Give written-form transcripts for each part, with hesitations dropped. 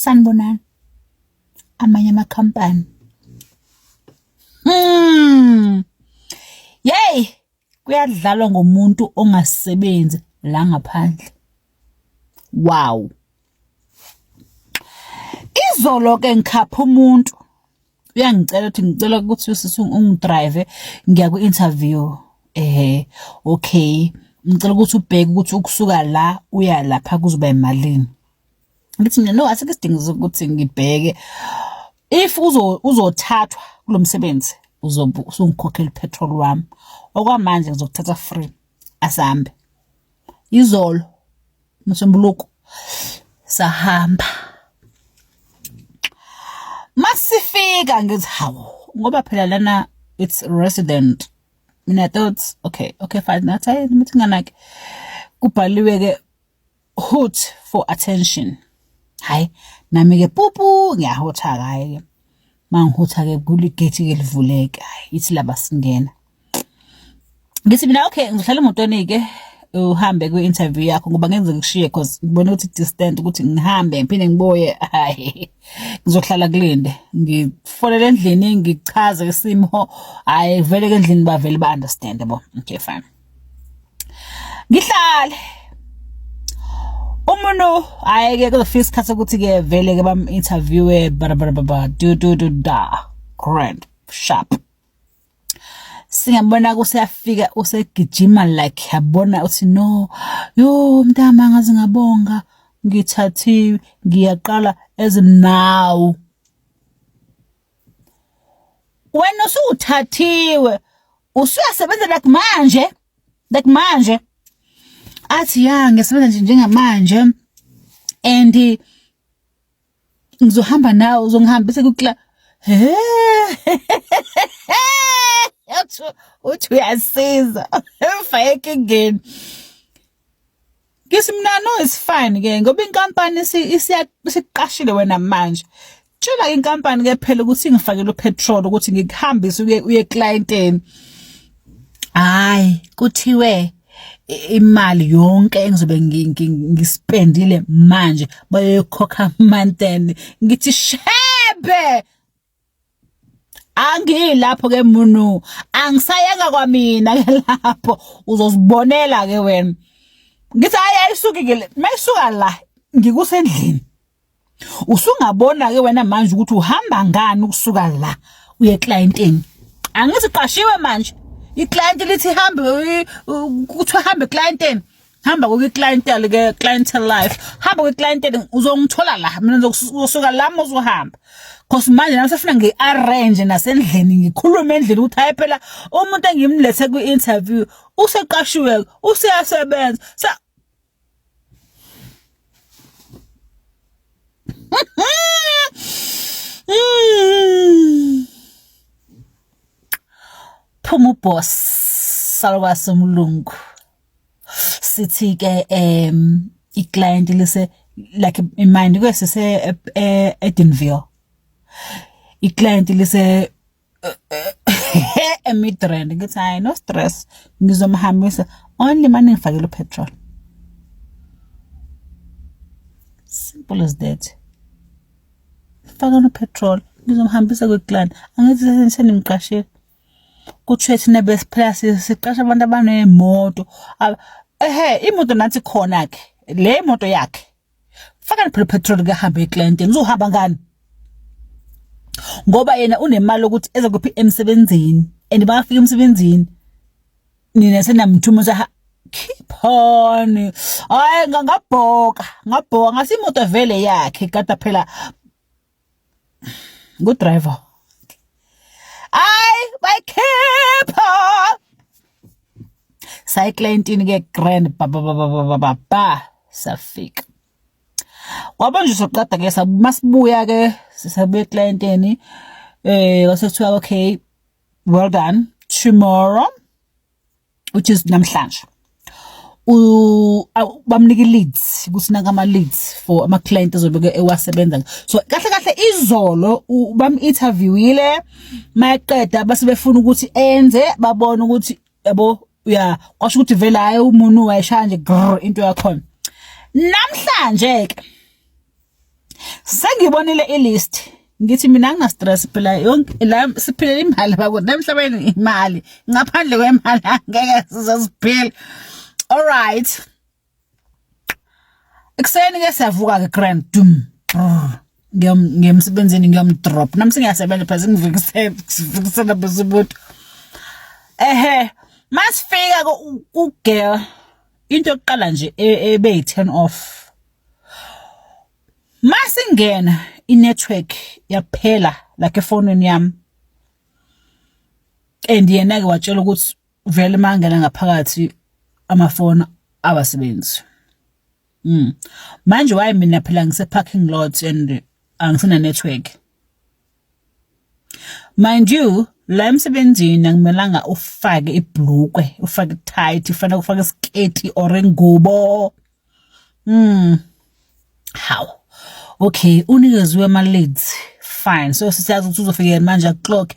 Sanibonani. Amanye amakhampani. Yey, kuyadlalwa ngomuntu ongasebenzi la ngaphandle. Wow. Izolo ke ngikhapha umuntu uyangicela ukuthi ngicela ukuthi usisi ungidrive ngiya kwi-interview. Ehhe, okay. Ngicela ukuthi ubheke ukuthi ukusuka la uya lapha kuzoba imalini. Ngithi mina no asikho isidingo sokuthi ngibheke. If uzothathwa kulo msebenzi uzobe usungikhokhela upetrol wami. Okwamanje ngizokuthatha free. Asambe. Izolo Msombuluko sahamba. Masifika ngithi hawu ngoba phela lana it's resident. Mina thought okay, okay fine nathi hayi nithi nganake. Kubhaliwe ke hoot for attention. Hayi nami ke pupu ngiyahotha hayi ke. Mangihotha ke kuligate ke livuleke hayi ithi laba singena. Ngithi mina okay ngizohlala emotweni ke uhambe kwi-interview yakho ngoba ngeke ngikushiye cause ngibona ukuthi distant ukuthi ngihambe ngiphinde ngibuye hayi ngizohlala kulinde ngifonele endlini ngichaze isimo hayi vele ke endlini bavele ba understand yabo okay fine ngihlale umuntu hayi ke kuzofika isikhathi sokuthi ke vele ke bam interviewe bara bara bara do do do da grand sharp singabona kuseyafika usegijima like yabona uthi no yo mntama ngaze ngabonga ngithathiwe ngiyaqala as now wena usuthathiwe usuyasebenza like manje like manje athi ya ngiyasebenza nje njengamanje and ngizohamba nawe uzongihambisa kukla he uthi uyasiza emva enkingeni ngithi mina no it's fine ke ngoba inkampani isiqashile wena manje tshela inkampani ke phela ukuthi ingifakele upetrol ukuthi ngikuhambise uye uye clienteni hayi kuthiwe imali yonke engizobe ngispendile manje bayoyikhokha month end ngithi shebe angilapho ke munu angisayeka kwamina ke lapho uzozibonela ke wena ngithi hayi ayisuki ke mayisuka la ngikusendlini usungabona ke wena manje ukuthi uhamba ngani ukusuka la uye clientini angithi qashiwe manje iclient lithi hambe kuthiwa hambe clienteni hamba kwi clientele ke clientele life hamba kwi clientele uzongithola la mina ngizosuka la uzohamba cause manje nami sefuna ngi-arrange nasendlini ngikhulume endlini ukuthi hayi phela umuntu engimlethe kwi-interview useqashiwe useyasebenza Phuma uboss salukwazi umlungu sithi ke i-client lise like mind kwesise Edenville i-client lise emidrand ngithi hayi no stress ngizomhambisa only mane ngifakele upetrol simple as that faka upetrol ngizomhambisa kwiclan angithi senimqashile kuthiwe thina besiphela siqasha abantu abaney'moto ehe imoto nathi khona-ke le moto yakhe faka phela petrol kuyahambe eclient uzohamba ngani ngoba yena unemali ukuthi eze kuphi emsebenzini and bayafika emsebenzini nina senamthuma ukuthi keep on hayi ngabhoka ngabhoka ngase imoto vele yakhe kade phela ngu driver hayi bayikhipha sayiclientini ke grand ba ba ba ba ba ba safika kwaba nje soqeda ke masibuya ke sisabuya eclientini eh kwase kuthiwa okay well done tomorrow which is namhlanje bamnika i-leads ukuthi nanka ama-leads for ama-client azobe ewasebenza so kahle kahle izolo bam-interviewile mayeqeda base befuna ukuthi enze babone ukuthi yabo uya kwasho ukuthi vele hayi umuntu wayeshaya nje grr into yakhona namhlanje ke. Sengibonile i-list ngithi mina angina-stress phela yonke la siphilela imali bakuthi la emhlabeni imali ngaphandle kwemali angeke size siphile. All right. Ekuseni ke siyavuka ke grand dum. Ngiyemsebenzini ngiyomdrop. Nami sengiyasebenza phela sengivikisela besubuthi. Ehe, masifika ku girl into yokuqala nje ebe yi turn off. Masingena i-network yaphela like efonini yami. And yena ke watshela ukuthi vele mangena ngaphakathi amafoni awasebenzi. Manje why mina phela ngise parking lot and angisena network. Mind you, la emsebenzini akumelanga ufake ibhlukwe, ufake tight, ufanele ufake isiketi or ingubo. Hawu. Okay, unikeziwe ama leads. Fine. So siyazi ukuthi uzofika manje akuclock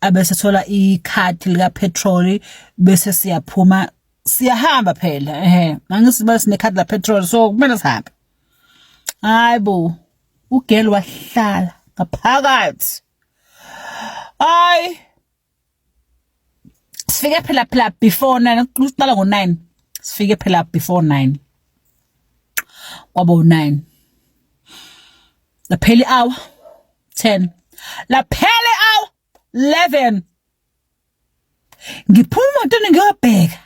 abese thola ikhadi lika petrol bese siyaphuma siyahamba phela ehe. Angithi bese sinekhadi la petrol so kumele sihambe. Hayibo. Ugirl wahlala ngaphakathi. Hayi. Sifike phela phela before 9 uqala ngo 9. Sifike phela before 9. Kwabo 9. Laphela i-hour 10. Laphela i-hour 11. Ngiphuma emotweni ngiyobheka.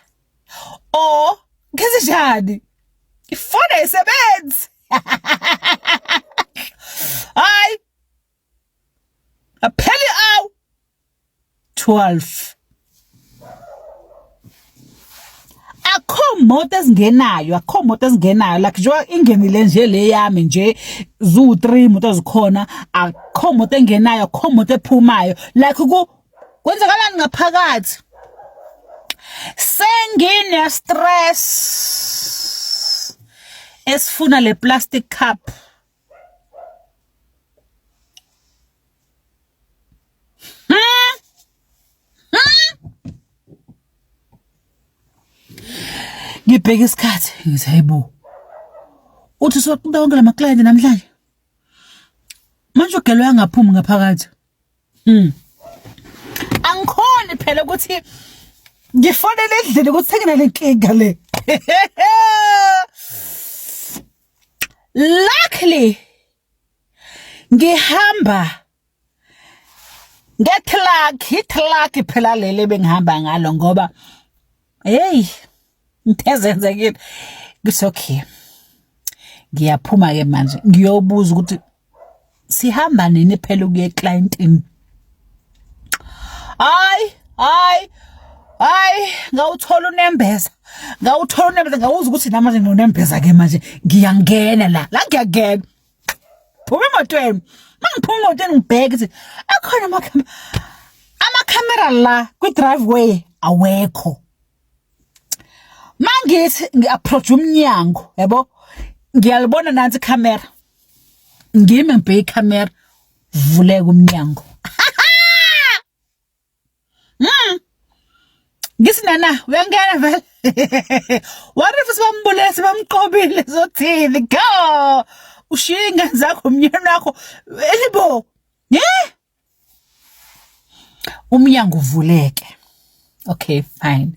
Oh, ngenze njani? Ifoni ayisebenzi. Hayi. Laphela i-hour 12. Akho moto ezingenayo, akho moto ezingenayo like njengoba ingenile nje le yami nje zu 3 moto ezikhona, akho moto engenayo, akho moto ephumayo. Like ku kwenzakalani ngaphakathi? Sengine stress esifuna le plastic cup. Ngibheka isikhathi ngithi hayibo. Uthi soqinta wonke lama client namhlanje. Manje ugelo yangaphumi ngaphakathi. Angikhoni phela ukuthi ngifonele endlini ukuthi senginale nkinga le. Luckily ngihamba ngetruck, itruck phela leli bengihamba ngalo ngoba hey into ezenzekile. Ngithi okay. Ngiyaphuma ke manje ngiyobuza ukuthi sihamba nini phela ukuya eclientini. Hayi, hayi. Hayi, ngawuthola unembeza. Ngawuthola unembeza ngawuza ukuthi namanje nginonembeza ke manje ngiyangena la. La ngiyangena. Phuma emotweni. Mangiphuma emotweni ngibheke ukuthi akhona amakhamera. Amakhamera la kwi driveway awekho. Mangithi ngi-approach umnyango, yabo? Ngiyalibona nansi ikhamera. Ngime ngibheke ikhamera, vuleka umnyango. Ngithi nana uyangena vele. What if sibambulele sibamqobile zothini? Go! Ushiye ingane zakho umnyeni wakho. Elibo. Yeah? Umnyango uvuleke. Okay, fine.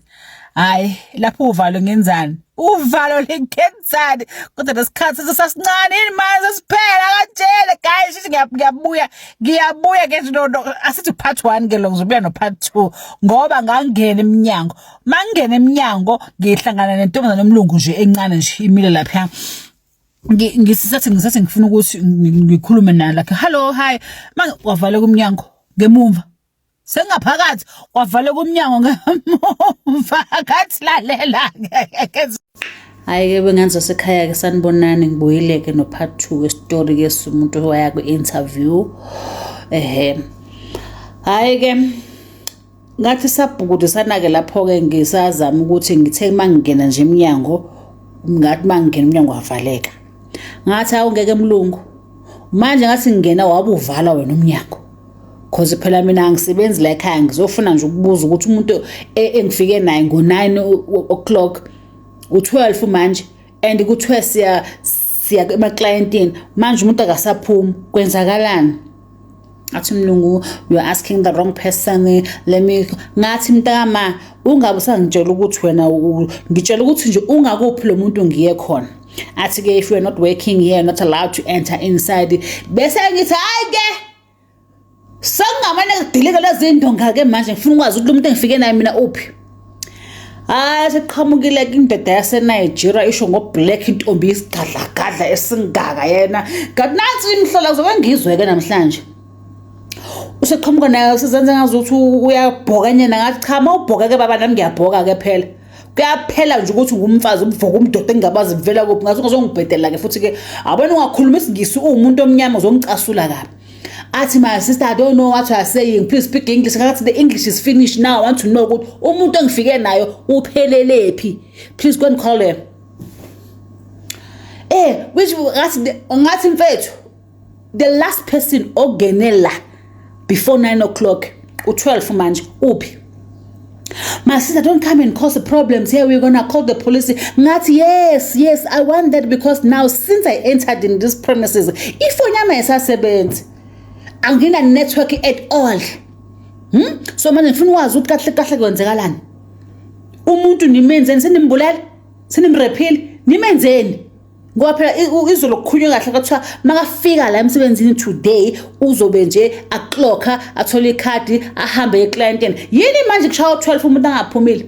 Hayi, lapho uvalo ngenzani? Uvalo lingenzani? Kodwa lesikhathi sesasincane yini manje sesiphela kantshele guys shithi ngiyabuya ngiyabuya ke no no asithi part 1 ke lo ngizobuya no part 2 ngoba ngangena eminyango. Mangena eminyango ngihlangana nentombazane yomlungu nje encane nje imile lapha. Ngisisathi ngisathi ngifuna ukuthi ngikhulume naye like hello hi manje wavaleka umnyango ngemumva sengaphakathi wavaleka umnyango ngemumva ngathi lalela Hhayi ke bengane zasekhaya ke sanibonani ngibuyile ke no part 2 wesitori ke somuntu owaya kwi-interview ehe hhayi ke ngathi sabhukudisana-ke lapho-ke ngisazama ukuthi ngithe uma ngingena nje emnyango ngathi uma ngingena umnyango wavaleka ngathi awu ngeke mlungu manje ngathi ngingena wabe uvala wena umnyango cause phela mina angisebenzi la ekhaya ngizofuna nje ukubuza ukuthi umuntu engifike naye ngo-9 o'clock u-12 manje and kuthiwe siya Siya emaklayentini manje, umuntu akasaphumi, kwenzakalani? Athi umlungu, "You are asking the wrong person, let me." Ngathi, "Mntakama, ungabe usangitshela ukuthi wena, ngitshela ukuthi nje ungakuphi lo muntu, ngiye khona." Athi-ke, "If you are not working here, not allowed to enter inside." Bese ngithi, "Hayi-ke, sekungamane kudilike lezi ndonga-ke manje, ngifuna ukwazi ukuthi lo muntu engifike naye mina uphi." Hayi, seqhamukile indoda yaseNigeria, isho ngo-black, intombi isigadlagadla esingaka yena. Kanti nansi imihlola, kuzobe ngizwe-ke namhlanje. Useqhamuka nayo, sezenze ngazuthi uyabhokanyena. Ngathi, "Cha, uma ubhoka-ke baba, nami ngiyabhoka-ke phela." Kuyaphela nje ukuthi ngumfazi uvuka umdoda engingabazi kuvela kuphi. Ngathi ungazongibhedela-ke futhi-ke, abona ungakhuluma isiNgisi, uwumuntu omnyama, uzongicasula kabi. Athi, "My sister, I don't know what you are saying, please speak English." Ngathi, "The English is finished now. I want to know ukuthi umuntu engifike nayo uphelele phi. Please go and call him." Which ngathi, "Mfethu, the last person ongene la before 9 o'clock, u12 manje, uphi?" "My sister, don't come and cause problems here, we're gonna call the police." Ngathi, Yes, I want that, because now since I entered in this premises, ifoni yami ayisasebenzi, angina network at all. So manje ngifuna ukwazi ukuthi kahle kahle kwenzekalani. Umuntu nimenzeni? Senimbulele? Senimrephile? Nimenzeni? Ngoba phela izolo kukhulunywe kahle, kwathiwa makafika la emsebenzini today uzobe nje aklokha, athole ikhadi, ahambe eclientini. Yini manje kushaya u12 umuntu angaphumile?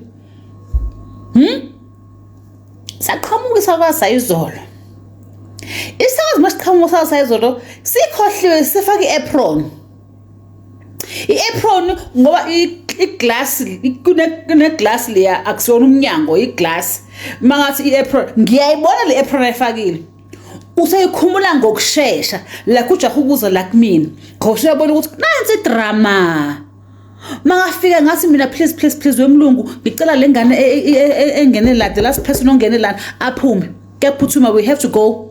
Saqhamuka isakwazi izolo. Isakazi masiqhamuka sayizolo, sikhohliwe sifake i-apron. I-apron ngoba i-glass, kune-glass leya, akusiyona umnyango, i-glass. Mangathi i-apron, ngiyayibona le apron ayifakile. Useyikhumula ngokushesha, like ujaha ukuza la kumina. Ngoba usuyabona ukuthi nansi idrama. Makafika ngathi mina, "Please, please, please, wemlungu, ngicela le ngane engene la, the last person ongene lana aphume. Kuyaphuthuma, we have to go."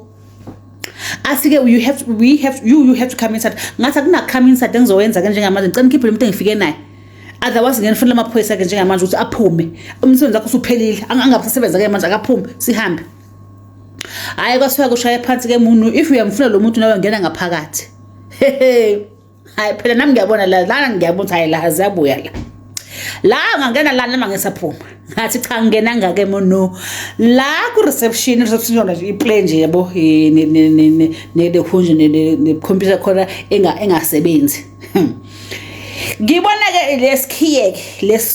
Athi-ke, you have to, we have you you have to come inside." Ngathi, "Akuna come inside engizowenza ke njengamanje, ngicela ngikhiphe lo muntu engifike naye, otherwise ngeke ngifonele amaphoyisa ke njengamanje ukuthi aphume. Umsebenzi wakho usuphelile, angabe usasebenza ke manje, akaphume sihambe." Hhayi, kwathiwa kushaya phansi ke muntu, if uyamfuna lo muntu nawe ngena ngaphakathi. Hayi phela nami ngiyabona la, lana ngiyabona ukuthi hayi, la ziyabuya la. La ngangena la noma ngisaphuma. Ngathi, "Cha, ngingenanga ke mono la ku reception." Reception yona nje iplay nje yabo, ne ne ne ne ne ne ne computer khona engasebenzi. Ngibona ke lesikhiye ke lesi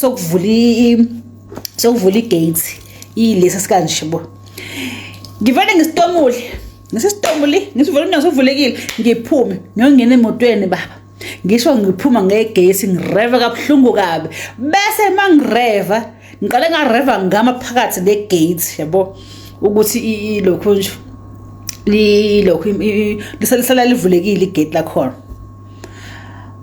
sokuvula igate, ilesi sikanje bo. Ngivele ngisitomule, ngisisitomule, ngisivule umnyango sovulekile, ngiphume ngiyongena emotweni baba. Ngisho ngiphuma ngegesi, ngireva kabuhlungu kabi. Bese mangireva, ngiqale ngareva ngama phakathi negate yabo, ukuthi ilokhu nje lilokhu lisala livulekile igate lakhona.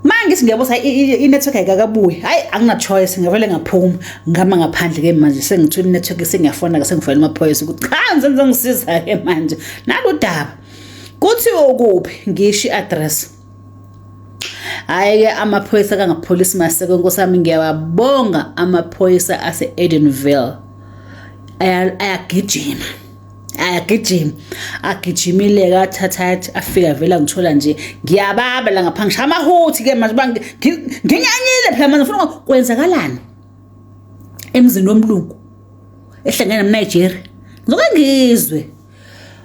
Mangithi ngiyabona i-network ayikakabuyi, hayi, angina choice, ngavele ngaphuma ngama ngaphandle ke manje. Sengithola i-network, sengiyafona ke, sengifonela amaphoyisa ukuthi cha, ngizenze ngisiza ke manje nalo daba. Kuthiwa ukuphi? Ngisho i-address. Hhayi-ke, amaphoyisa kangapholisi maseko, nkosi yami, ngiyawabonga amaphoyisa ase-Edenville, ayagijima, ayagijima, agijimile-ke, athatha, afika vele angithola nje ngiyababa la ngapha, ngishaya amahuthi-ke manje uba nginyanyile phela manje, ngifuna kwenzakalani emzini womlungu ehlangene nomNigeria, ngizoke ngizwe.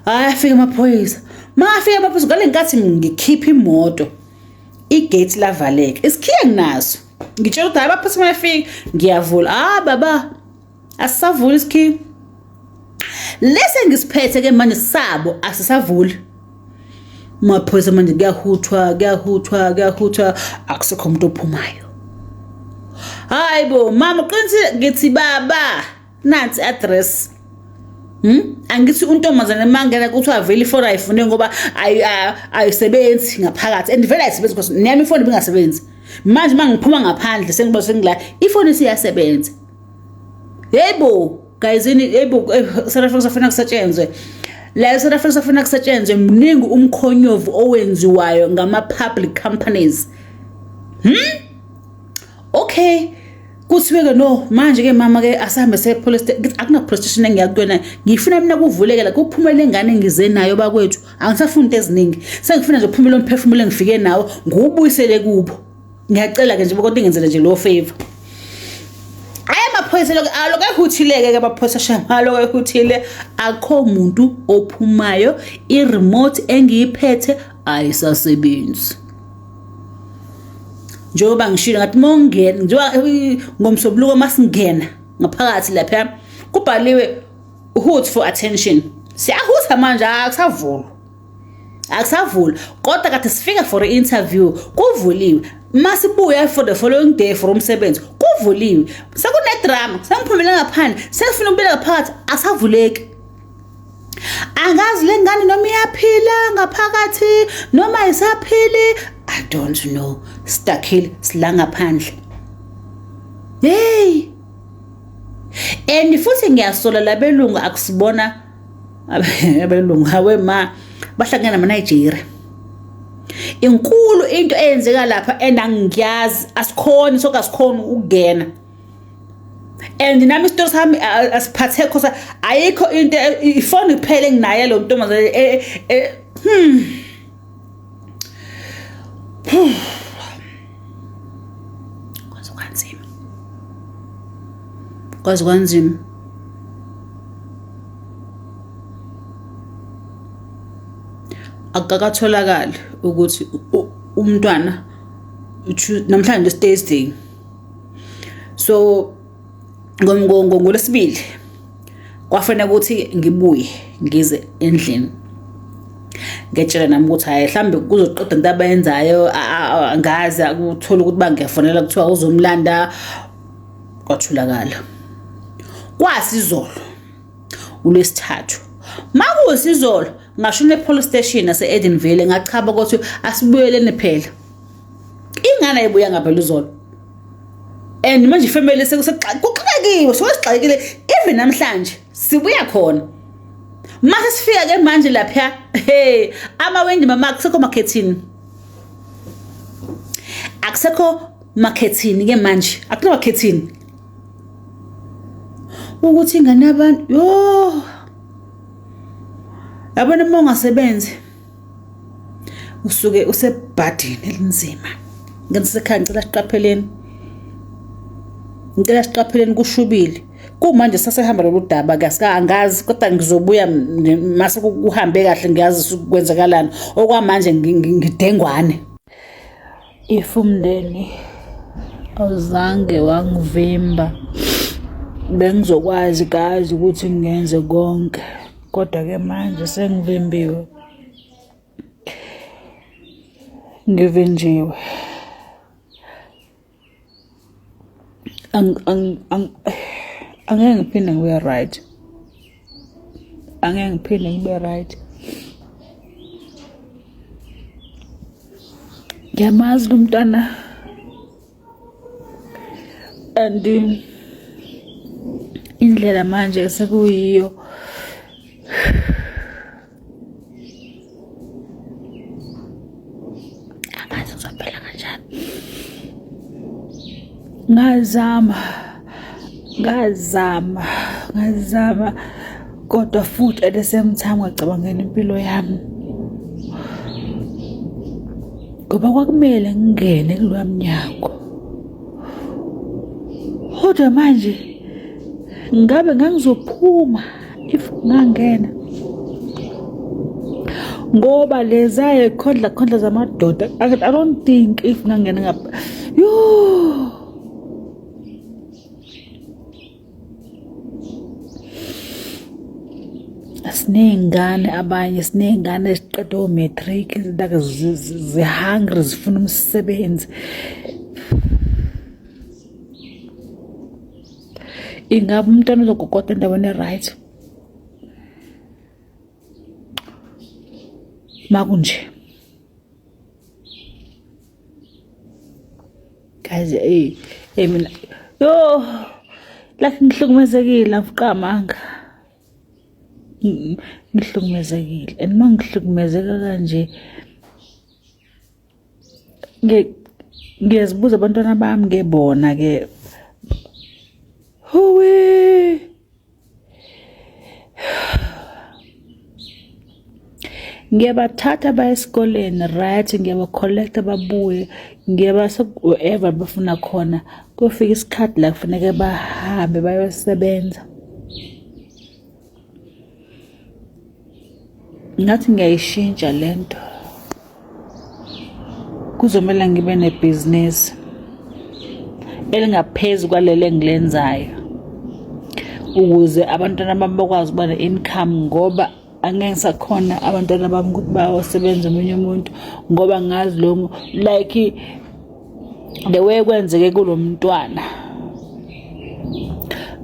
Hhayi, afika amaphoyisa. Makafika amaphoyisa, ngale nkathi ngikhipha imoto, igate lavaleka, isikhiye nginaso. Ngitshela ukuthi hayi, abaphathi mayefika ngiyavula. Ah baba, asisavuli isikhiye lesi engisiphethe ke manje, sabo asisavuli. Maphoyisa manje kuyahuthwa, kuyahuthwa, kuyahuthwa, akusekho umuntu ophumayo. Hayi bo mama, uqinisile. Ngithi, "Baba, nansi address." Angithi untombazane mangena kuthiwa vele ifoni ayifune ngoba ayisebenzi ngaphakathi, and vele ayisebenzi because nami ifoni ibingasebenzi. Manje mangiphuma ngaphandle, sengiba sengila, ifoni isiyasebenza. Yebo guys, ini yebo, South Africa safuna kusetshenzwe la, South Africa safuna kusetshenzwe. Mningi umkhonyovu owenziwayo ngama public companies. Okay. Kuthiwe-ke no manje-ke mama-ke asihambe se-police ngithi akuna-police station engiya kuyona ngifuna mina kuvuleke la kuphume le ngane ngize nayo bakwethu angisafuni into eziningi sengifuna nje kuphumele umphefumulo engifike nawo ngiwubuyisele kubo ngiyacela-ke nje kodwa ingenzele nje lowo favor. Ayi amaphoyisa lokho alokho ehuthile-ke ke amaphoyisa shama alokho ehuthile akho muntu ophumayo i-remote engiyiphethe ayisasebenzi. Njengoba ngishilo ngathi uma ungena njengoba ngomsombuluko uma singena ngaphakathi lapha kubhaliwe hoot for attention siyahutha manje akusavulwa akusavulwa kodwa kade sifika for i-interview kuvuliwe masibuya for the following day for umsebenzi kuvuliwe sekunedrama sengiphumele ngaphandle sengifuna ukubuyela ngaphakathi asavuleki. Angazi le ngane noma iyaphila ngaphakathi noma ayisaphili I don't know sidakhile sila ngaphandle hey and futhi ngiyasola labelungu akusibona abelungu hawe ma bahlangana nama-Nigeria inkulu into eyenzeka lapha and angiyazi asikhoni soke asikhoni ukungena and nami isitori sami asiphathe khosa ayikho into ifoni kuphela enginayo lo ntombazane e, e, Kwaze kwanzima kwaze kwanzima. Akukakatholakali ukuthi umntwana namhlanje Thursday so ngolwesibili kwafanele ukuthi ngibuye ngize endlini ngetshela nami ukuthi hhayi mhlawumbe kuzoqeda into abayenzayo angazi akuthola ukuthi bangiyafonela kuthiwa uzomlanda kwathulakala kwasizolo ulwesithathu makusizolo ngashona e-police station yase-Edenvale ngachaba ukuthi asibuyeleni phela ingane ayibuya ngaphela izolo and manje ifamily sekuxakiwe sekuxakekile even namhlanje sibuya khona mase sifika ke manje lapha hey amawindi mama akusekho makhethini akusekho makhethini ke manje akuna makhethini ukuthi ingane abantu yo yabona uma ungasebenzi usuke usebhadini elinzima. Ngenzisekhaya ngicela siqapheleni, ngicela siqapheleni kushubile. Kumanje sasehamba lolu daba ke angazi kodwa ngizobuya mase kuhambe kahle ngiyazi kwenzakalani. Okwamanje ngidengwane. If umndeni awuzange wangivimba bengizokwazi kazi ukuthi ngenze konke kodwa-ke manje sengivimbiwe. Ngivinjiwe. Angeke ngiphinde ngibe right. Angeke ngiphinde ngibe right. Ngiyamazi lo mntwana and indlela manje esekuyiyo angazi kuzophela kanjani. Ngazama, ngazama, ngazama kodwa futhi at the same time ngacabangela impilo yami ngoba kwakumele ngingene kuloya mnyango kodwa manje ngabe ngangizophuma if ngangena ngoba leza khondla khondla zamadoda I don't think if ngangena ngapha yo siney'ngane abanye siney'ngane eziqeda o-matric like zi-hungry zifuna umsebenzi. Ingabe umntwana uzogogoda endaweni e-right makunje? Guys, hey, hey mina yo like ngihlukumezekile angiqamanga. Ngihlukumezekile and mangihlukumezeka kanje ngiyazibuza abantwana bami ke bona ke Ngiyabathatha baye esikoleni right, ngiyaba-collect-a babuye, ngiyabasa wherever bafuna khona. Kuyofika isikhathi la kufuneke bahambe bayosebenza. Ngathi ngiyayishintsha le nto. Kuzomele ngibe nebhizinisi elingaphezu kwaleli engilenzayo ukuze abantwana bami bakwazi ukuba ne-income ngoba angeke ngisakhona abantwana bami ukuthi bayosebenza omunye umuntu ngoba ngazi lo like the way kwenzeke kulo mntwana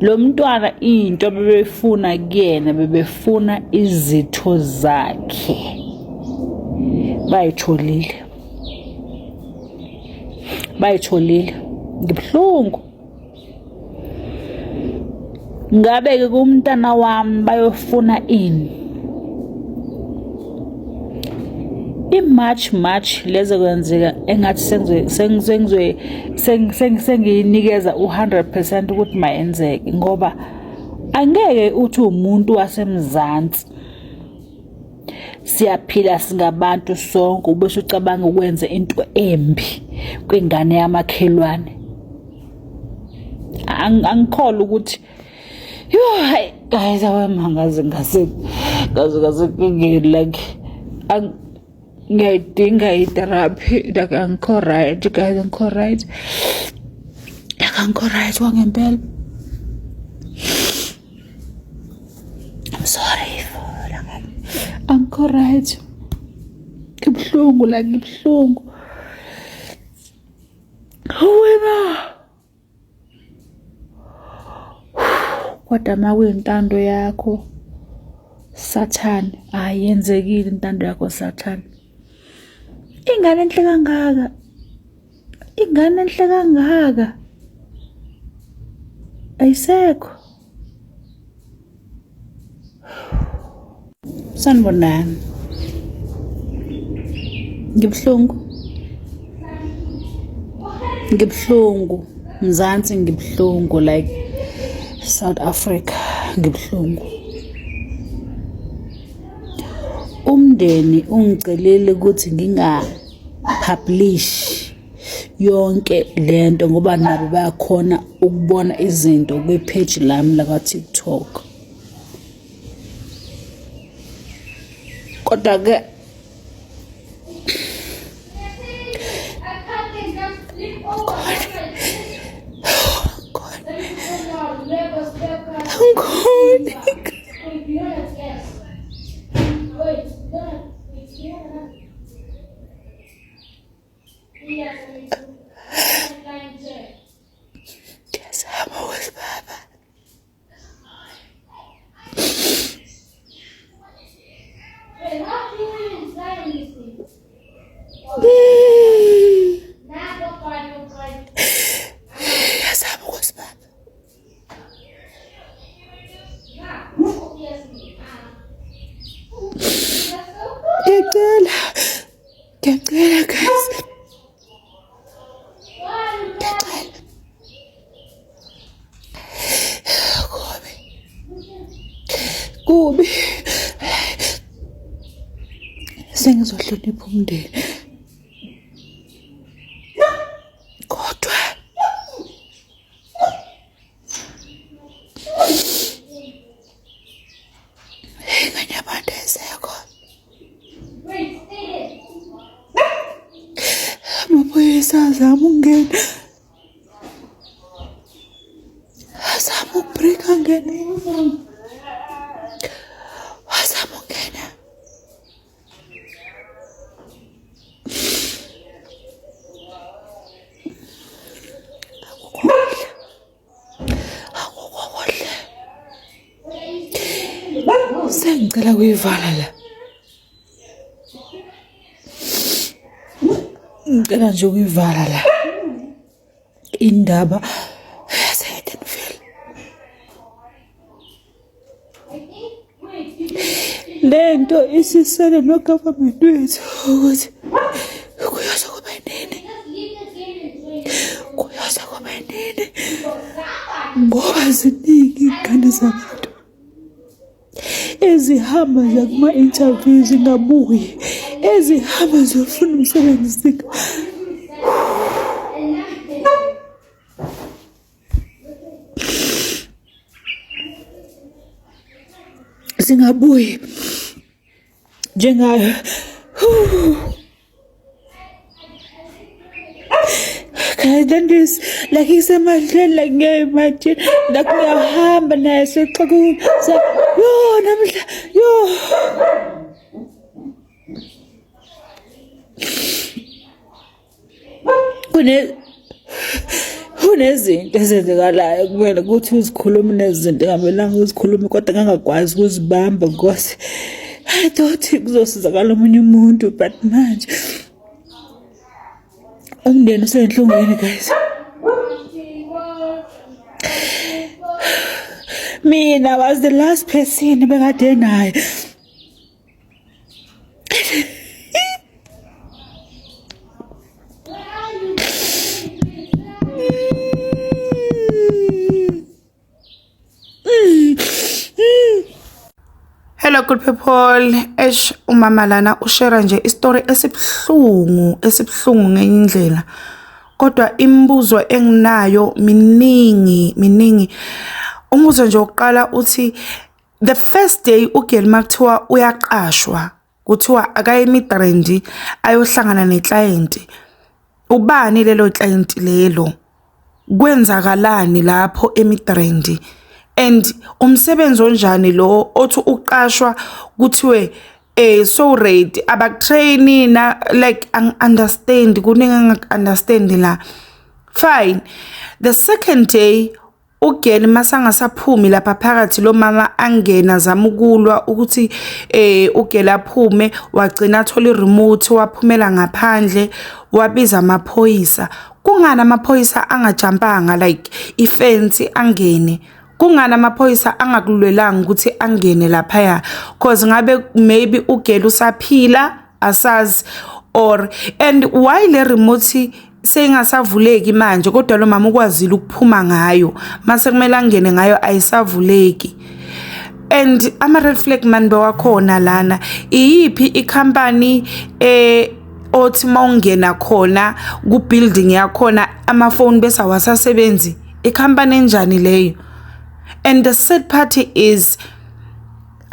lo mntwana into bebefuna kuyena bebefuna izitho zakhe bayitholile bayitholile ngibuhlungu Ngabe-ke kumntana wami bayofuna ini? I-March March lezokwenzeka engathi sengiyinikeza u-100% ukuthi mayenzeke ngoba angeke uthi umuntu waseMzansi siyaphila singabantu sonke ubese ucabanga ukwenza into embi kwingane yamakhelwane. Angikholwa ukuthi yho hayi guys awemangaze ngase ngaze ngasenkingeni like ngiyayidinga i-therapy like angikho right guys angikho right like angikho right kwangempela. I'm sorry for like angikho right ngibuhlungu like ngibuhlungu. Wena kodwa uma kuyintando yakho Sathane, hhayi yenzekile intando yakho Sathane. Ingane enhle kangaka, ingane enhle kangaka ayisekho. Sanibonani. Ngibuhlungu. Ngibuhlungu. Mzansi ngibuhlungu like South Africa ngibuhlungu. Umndeni ungicelile ukuthi nginga publish yonke lento ngoba nabo bayakhona ukubona izinto kwi-page lami laka-TikTok. Kodwa ke angikhoni Ngiyazama ukuthi baba Ngiyazama ukuthi baba Ngiyacela Ngiyacela guys. Ngiyacela. Kubi. Kubi. Sengizohlonipha umndeni. Kodwa ingane yabantu ayisekho. Amaphoyisa azama ukungena, azama ukubhrika angene, azama ukungena. Akukho kudla, akukho kudla. Sengicela ukuyivala la. Ngicela nje ukuyivala la indaba yaseHedenville. Le nto isisele no-government wethu ukuthi kuyoze kube nini, kuyoze kube nini ngoba ziningi iy'ngane zabantu. Ezihamba ziya kuma-interview zingabuyi, ezihamba ziyofuna umsebenzi zinga zingabuyi njengayo. Guys, then this like isemadleni like ngiyayimagine like uyahamba naye sexaku yo namhla yo. Kune kunezinto ezenzekalayo kumele ukuthi uzikhulume nezinto engamelanga uzikhulume kodwa ngangakwazi ukuzibamba because I thought kuzosizakala omunye umuntu but manje umndeni usenhlungwini guys. Mina was the last person bekade naye. Hello good people. Eish umama lana ushare nje istory esibuhlungu, esibuhlungu ngenye indlela. Kodwa imibuzo enginayo miningi, miningi. Umbuzo nje wokuqala uthi The first day ugirl makuthiwa uyaqashwa kuthiwa akaye eMidrand ayohlangana neclient. Ubani lelo client lelo? Kwenzakalani lapho eMidrand? And umsebenzi onjani lo othi uqashwa kuthiwe so ready abakutrain na like angi-understand kuningi engingaku-understand la. Fine. The second day Ugirl masangasaphumi lapha phakathi lo mama angena azama ukulwa ukuthi ugirl aphume wagcina athola i-remote waphumela ngaphandle wabiza amaphoyisa. Kungani amaphoyisa angajampanga like ifensi angene? Kungani amaphoyisa angakulwelanga ukuthi angene laphaya? Cause ngabe maybe ugirl usaphila asazi or and why le remote seyingasavuleki manje kodwa lo mama ukwazile ukuphuma ngayo mase kumele angene ngayo ayisavuleki and ama red flag man bewakhona lana iyiphi ikhampani othi mawungena khona ku building yakhona amafoni bese awasasebenzi ikhampani enjani leyo and the sad party is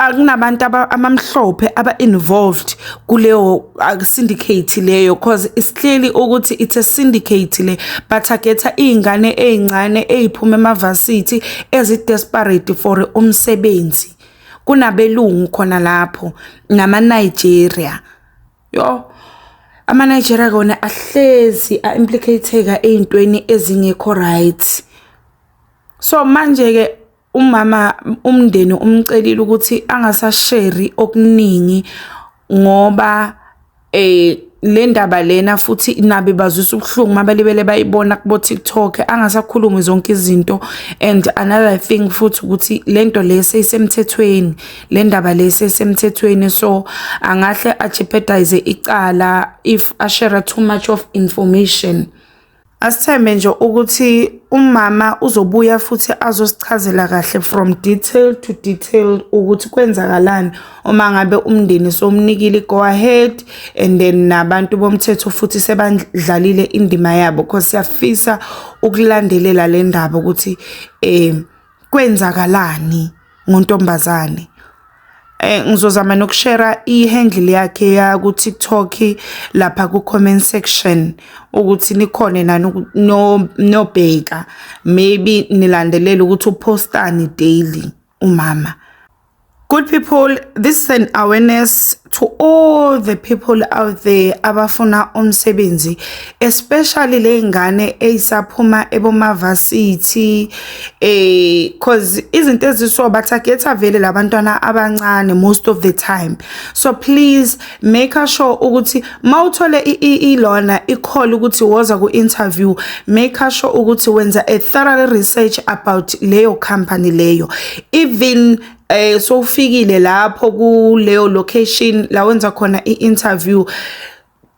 akunabantu abamhlophe aba-involved kuleyo syndicate leyo cause it's clearly ukuthi it's a syndicate le bathagetha iy'ngane ey'ncane ey'phuma emavasithi ezi-desperate for umsebenzi. Kunabelungu khona lapho nama-Nigeria. Yo, ama-Nigeria kona ahlezi a-implicate-eka ey'ntweni ezingekho right. So manje-ke umama umndeni umcelile ukuthi angasasheri okuningi ngoba le ndaba lena futhi nabo ibazwisa ubuhlungu mabalibele bayibona kubo TikTok angasakhulumi zonke izinto and another thing futhi ukuthi lento le seyisemthethweni le ndaba le seyisemthethweni so angahle a-jeopardize icala if ashare too much of information. Asithembe nje ukuthi umama uzobuya futhi azosichazela kahle from detail to detail ukuthi kwenzakalani uma ngabe umndeni sowumnikile i-go ahead and then nabantu bomthetho futhi sebadlalile indima yabo cause siyafisa ukulandelela le ndaba ukuthi kwenzakalani ngontombazane. Ngizozama nokushera i-handle yakhe ya ku-TikTok lapha ku-comment section ukuthi nikhone nani nobheka maybe nilandelele ukuthi uphostani daily umama. Good people, this is an awareness to all the people out there abafuna umsebenzi especially le ngane eyisaphuma ebomavasithi cause izinto eziso bathagetha vele labantwana abancane most of the time. So please make sure ukuthi mawuthole ilona i-call ukuthi woza ku-interview, make sure ukuthi wenza a thorough research about leyo company leyo. Even sowufikile lapho kuleyo location la wenza khona i-interview,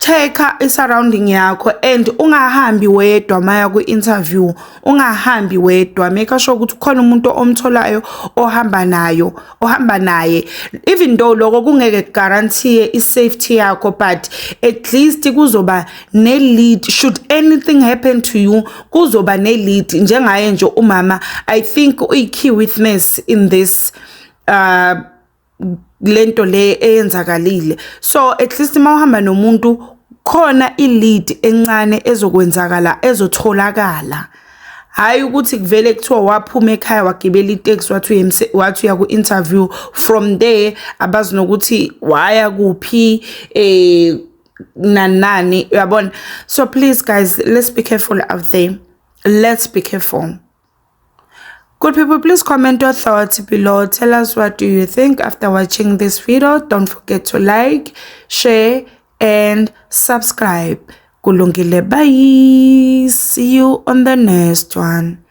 Check-a i-surrounding yakho and ungahambi wedwa maya kwi-interview, ungahambi wedwa. Make sure ukuthi kukhona umuntu omtholayo ohamba nayo, ohamba naye. Even though lokho kungeke guarantee i-safety yakho, but at least kuzoba ne-lead should anything happen to you, kuzoba ne-lead. Njengaye nje umama, I think uyi-key witness in this lento le eyenzakalile. So at least mawuhamba nomuntu, khona i-lead encane ezokwenzakala, ezotholakala. Hayi ukuthi kuvele kuthiwa waphuma ekhaya, wagibela iteksi, wathi uya ku-interview, from there abazi nokuthi waya kuphi, nani nani, uyabona? So please guys, let's be careful out there, let's be careful. Good people, please comment your thoughts below. Tell us what do you think after watching this video. Don't forget to like, share and subscribe. Kulungile, bye. See you on the next one.